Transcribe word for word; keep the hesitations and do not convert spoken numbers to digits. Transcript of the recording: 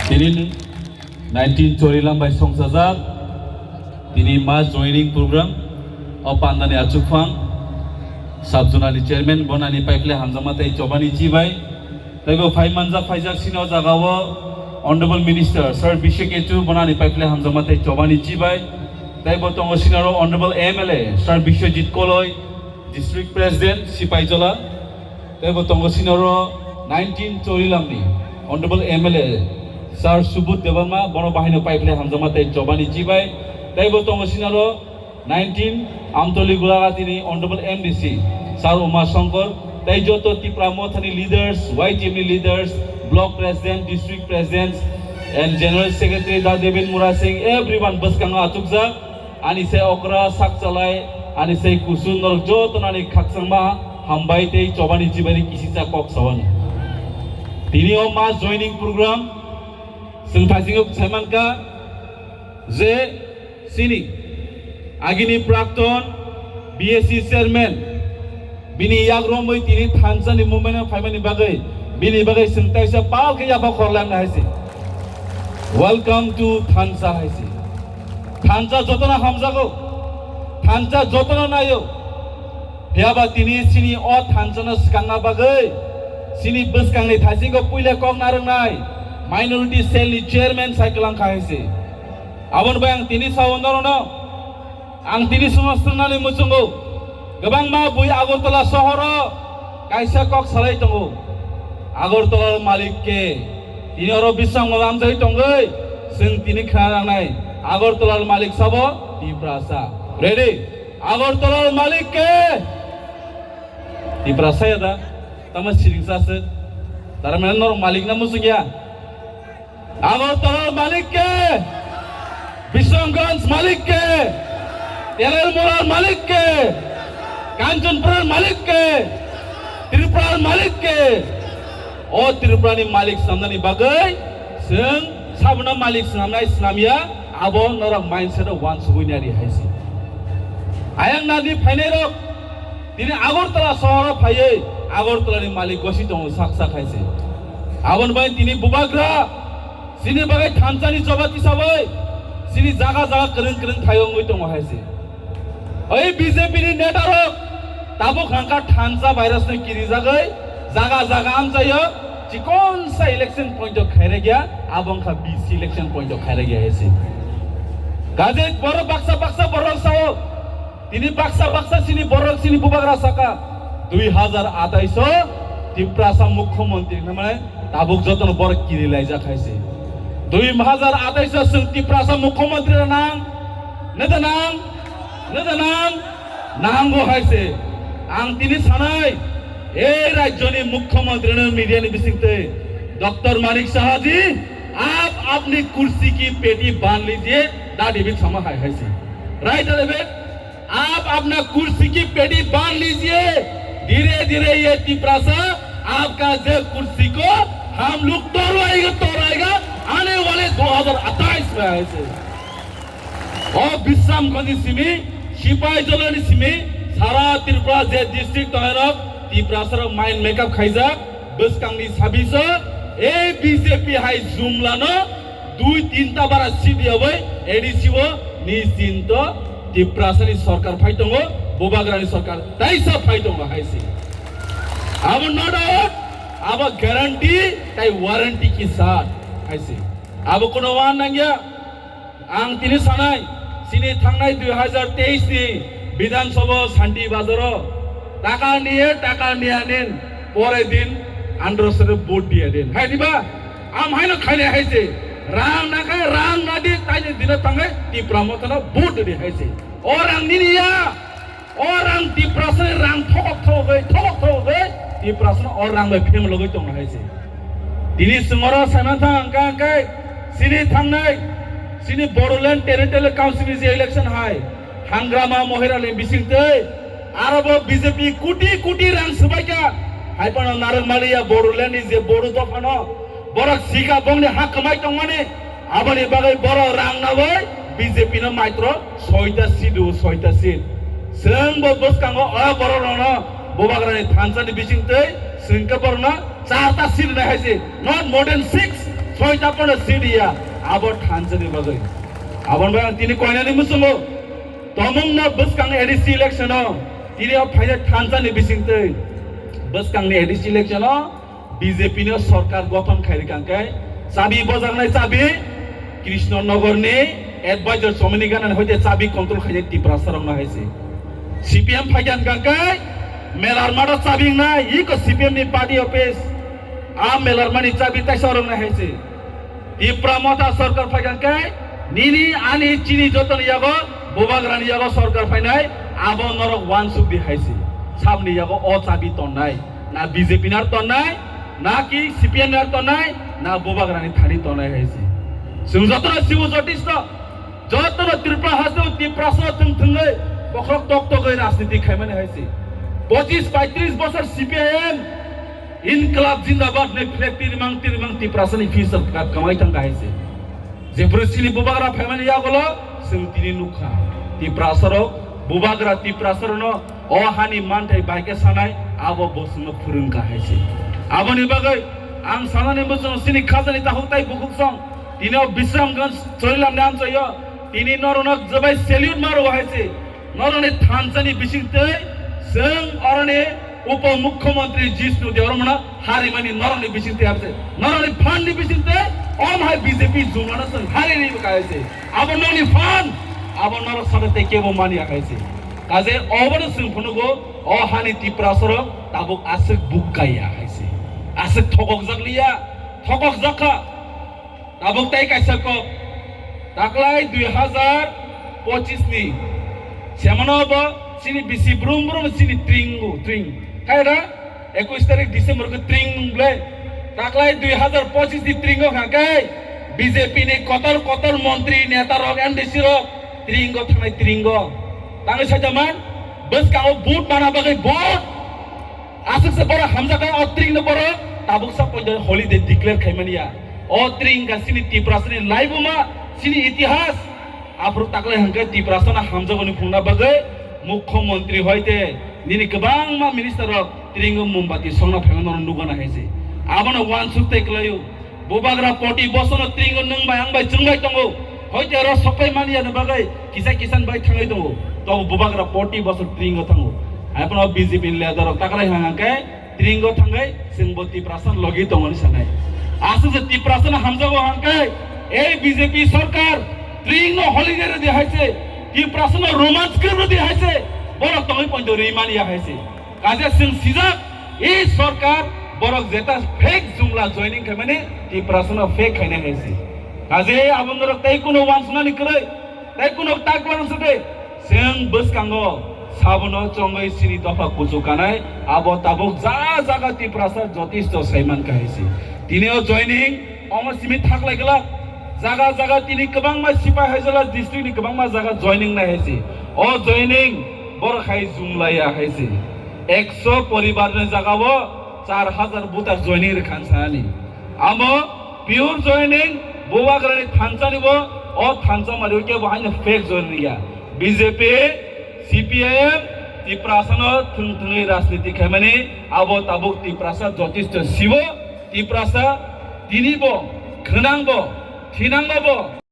Tini nineteen Chorilam bai songchajak, tini mass joining program o pandani achukphang sub zonal ni chairman bonani paiphle hamjakma tei chobani chibai. Tei bo phai manjak phaijak sini o jaga o Honorable Minister Sir Biswa Ketu bonani paiphle hamjakma tei chobani chibai. Tei bo tongo sini oro Honorable M L A Sir Biswajit Koloi, District President Sipaijola. Tei bo tongo sini oro nineteen Chorilam ni Honorable M L A Sir Subodh Debbarma, bono bahai no paiphle hamjakma tei chobani chibai. Tei bo tongo sini oro nineteen Amtoli Gulaghati ni Honorable M D C Sir Uma Shankar, tei joto Tipra Motha ni leaders, Y T F ni leaders, block president, district presidents and general secretary Da Devin Mura Singh, everyone bwskango achukjak. Ani sai okra sak chalai, ani sai kusung norok joto nani khakchangma hambai tei chobani chibani kisisa kok sawani. Tini o mass joining program chwng thaisingo sai mankha je sini agini prakton B S C chairman bini yak romwi tini thansa ni movement o phaimani bagwi bini bagwi chwng taisa pal khe yapha khorlangna hai se. Welcome to thansa hai se. Thansa jotono hamjago, thansa jotono naio. Phiyaba tini sini o thansano swkangna bagwi sini bwskangni thaisingo puila kok narwknai minority cell ni chairman sai kwlangkha hai se. Aboni bai ang tini sao norokno, ang tini sono swngnani muchungo, kwbangma bui Agartala sohoro kaisa kok salai tongo. Agartala malik ke? Tini oro bisrango lamjai tongwi chwng tini khna nangnai. Agartala malik sabo Tiprasa. Ready? Agartala malik ke? Tiprasa ya da? Tamo siringsa se. Tar mane norok malik na muchung ya? Agartala malik ke? Bisramganj malik ke? Telalmura malik ke? Kanchanpur malik ke? Tripura malik ke? O Tripura ni malik swnamnani bagwi chwng sabono malik swnamnai swnamya, abo norok mindset o wansugwi nari hai se. Ayang nadi phainai rok tini Agartala sohoro phaiwi Agartala ni malik gosi tongo sak sak hai se. Aboni bai tini bubagra chini bagwi thansani choba tisabwi chini jaga jaga kwrwng kwrwng thaio wngwi tongo hai se. Oi B J P ni neta rok tabuk hangkha thansa virus ni kirijagwi jaga jaga amchaio chikon sa election point o khairagya, abo wngkha B C election point o khairagya hai se. Gajek borok baksa baksa borok sao, tini baksa baksa sini borok sini bubagra saka, dui hazar atais o Tiprasa mukhyamantri hwnmani tabuk jotono borok kiri laijak hai se. Dui hazar atais o chwng Tiprasa mukhyamantri rw nang, neta nang, neta nang, nango hai se. Ang tini sanai, ei rajyoni mukhyamantri no media ni bisingtwi, Doctor Manik Saha ji, aap apni kursi ki peti bandh lijiye, Da David Sama hai hai se. Right, Da David? आप अपना कुर्सी की पेटी बांध लीजिए, धीरे धीरे ये तिपरासा आपका जो कुर्सी को हम लोग तोड़वाएगा, तोड़ाएगा, आने वाले दो हज़ार अट्ठाईस में ऐसे। O Bisramganj ni simi, Sipaijala ni simi, sara Tripura je district tongnai rok, Tiprasa rok mind makeup khaijak, bwskang ni sabiso, ei B J P hai jumla no, dui tinta bara seat yabai A D C o ni chinto Tiprasa ni sorkar phai tongo, Bubagra ni sorkar taisa phai tongo hai se. Abo no doubt, abo guarantee tai warranty ki saath hai se. Abo kono wan nangya. Ang tini sanai, sini thangnai dui hazar teis ni Bidhan Sabha Shanti Bazar o taka niye, taka niya nin, pore din andro sere vote diya din. Hai diba? Am haino khainai hai se. Rang na khai, rang na di, taini dino thangai, Tipra Motha no vote di hai se. O rang nini ya, o rang Tiprasa ni rang thokok thokok gai, thokok thokok gai, Tiprasa no o rang bai phem logoi tongo hai se. Tini singoro sana thang kang kai, sini thangnai, sini Bodoland Territorial Council ni je election hai, Hangrama Mohirani bisingtwi, aro bo B J P kuti kuti rang swbaikha, hai phano Narwkmaliya Bodoland ni je Bodo dophano, borok sika bongni ha kwmai tongmani, aboni bagwi borok rang nabai B J P no maitro soita seat o, soita seat. Chwng bo bwskango o borok rokno Bubagrani thansa ni bisingtwi chwng khe borokno charta seat nai hai se, not more than six. Soita pono sidi ya, abo thansa ni bagwi. Aboni bagwi ang tini koinani muchungo, tomungno bwskang A D C election o, tini o phainai thansa ni bisingtwi, bwskang ni A D C election o B J P no sorkar gothon khairikha hwnkhe, chabi bojaknai chabi, Krishna Nagar ni advisor Chomini Gana ni hoite chabi control khainai Tiprasa rokno hai se. C P M phaikha hwnkhe, Melarma do chabi wngnai, iko C P M ni party office, a Melarma ni chabi taisa rokno hai se. Tipra Motha sorkar phaikha hwnkhe, nini ani chini jotoni yago, bubagrani yago sorkar phainai, abo norok wansuk di hai se. Sabni yago o chabi tonnai, na B J P nar tonnai, na ki C P M nar tonnai, na bubagrani thani tonnai hai se. Chwng jotono sibo jotisto, jotono Tripura haste o Tiprasa thwng thwngwi bokhorok tok tokwi rajniti khaimani hai se. Pochis paitris bosor C P I M Inklab Jindabad ni flag tirimang tirimang Tiprasa ni future kat kamai thang hai se. Jephuru chini bubagra phaimani yagulo chwng tini nukha. Tiprasa rok, bubagra Tiprasa rokno o hani manthai bai khe sanai abo bo chwngno phwrwngkha hai se. Aboni bagwi ang sanani muchung chini khajani takhuk tai bukhuk song tini o Bisramganj Chorilamni amchaio tini norokno jebai salute maro hai se. Norokni thansani bisingtwi chwng oroni Upo Mukhyamantri Jishnu Debbarmano harimani norokni bisingtwi hai se. Norokni phanni bisingtwi om hai B J P jumano chwng hari ri kai se. Abo nokni phan, abo norok saka tei kebo mani akai se. Kaje obono chwng phunugo o hani Tiprasarok tabuk aswk buk kaiya hai se. Aswk thokokjak liya, thokokjak kha. Tabuk tei kaisa kok, taklai dui hazar pochis ni semano bo chini bisi brum brum chini tringo tring. Hai da, ekush tarik December ko tring ble. Taklai dui hazar pochis ni tringo kha kai B J P ni kotor kotor montri neta rok M D C rok tringo thangnai tringo. Tangwi sajaman, bwskango vote mana bagwi vote. Aswk se borok hamjakha o tring no borok tabuk sa poito holiday declare khaimani ya. O tring ka chini Tiprasani laibuma, chini itihas. Aphuru taklai hwnkhe Tiprasano hamjakoni phungna bagwi Mukhyamantri hoite nini kwbangma minister rok tringo mombati songna phaimano nugana hai se. Abono wansuk tei kwlaio. Bubagra poti bosono tringo nwng bai ang bai chwng bai tongo. Hoite oro sopai mani ya bagwi kisa kisan bai thangwi tongo. Tobo bubagra poti bosor tringo thango. Hai phano B J P ni leader rok takrai hang hang khe tringo thangwi chwng bo Tiprasa logi tongo ni sanai. Aswk se Tiprasa no hamjago hang khe ei B J P sarkar tring no holiday rw di hai se, Tiprasa no romance khe rw di hai se, borok tongwi poito ri mani ya hai se. Kaisa chwng sijak, e sarkar borok jeta fake jumla joining khaimani Tiprasano fake khainai hai se. Kaje aboni norok tei kuno wansuknani kwrwi, tei kuno tak wansukdi. Chwng bwskango sabono chongwi chini dopha kuchuk kanai, abo tabuk ja jaga Tiprasa jotisto saiman kha hai se. Tini o joining omo simi thaklai glak. Jaga jaga tini kwbangma sipai haijala district ni kwbangma jaga joining nai hai se. O joining borok hai jumlaiya hai se. Ekso poribar ni jaga o char hajar voter joining rwkha ang sanani. Amo pure joining bubagrani thansa ni bo, o thansa mari khe bo haino fake joining ya. B J P, C P I M, Tiprasano thwng thwngwi rajniti khaimani abo tabuk Tiprasa jotisto sibo. Tiprasa tini bo, khwnang bo, thinang bo.